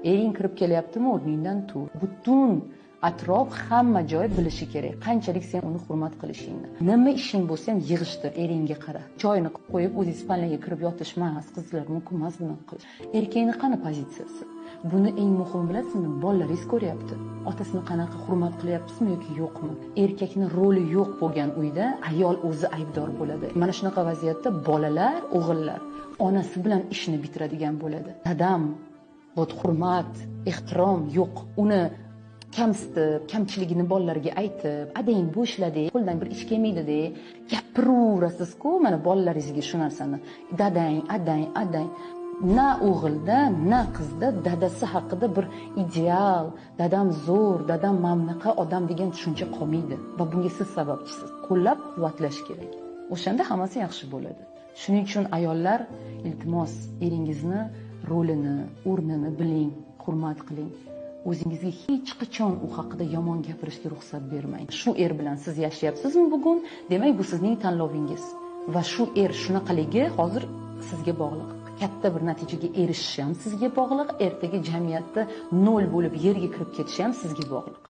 Ering kirib kelyaptimi, o'rningdan tur. Butun atrof, hamma joy bilishi kerak qanchalik sen uni hurmat qilishingni. Nima ishing bo'lsa ham yig'ishtir, eringga qara. Choyni qilib qo'yib, o'zingiz спальня ga kirib yotish emas, qizlar, mumkin emas bunaqa qilish. Erkakni qani pozitsiyasi? Buni eng muhimi bilasizmi, bolalaringiz ko'ryapti. Otasini qanaqa hurmat qilyapsizmi yoki yo'qmi? Erkakni roli yo'q bo'lgan uyda ayol o'zi aybdor bo'ladi. Mana shunaqa vaziyatda bolalar, o'g'illar onasi bilan ishni bitiradigan bo'ladi. Dadam, вот hurmat, ehtirom yo'q. Uni kamsitib, kamchiligini bolalarga aytib, adang bo'shladi, qo'ldan bir ish kelmaydi deb gapiraverasiz-ku, mana bolalaringizga shu narsani. Dadang, adang, adang. Na o'g'ilda, na qizda dadasi haqida bir ideal, dadam zo'r, dadam mamnaqa odam degan tushuncha qolmaydi va bunga siz sababchisiz. Qo'llab-quvvatlash kerak. O'shanda hammasi yaxshi bo'ladi. Shuning uchun ayollar, iltimos, eringizni rolini, o'rnini biling, hurmat qiling. O'zingizga hech qachon u haqida yomon gapirishga ruxsat bermang. Shu er bilan siz yashayapsizmi bugun? Demak, bu sizning tanlovingiz va shu er shunaqaligi hozir sizga bog'liq. Katta bir natijaga erishishi ham sizga bog'liq, ertaga jamiyatda nol bo'lib yerga kirib ketishi ham sizga bog'liq.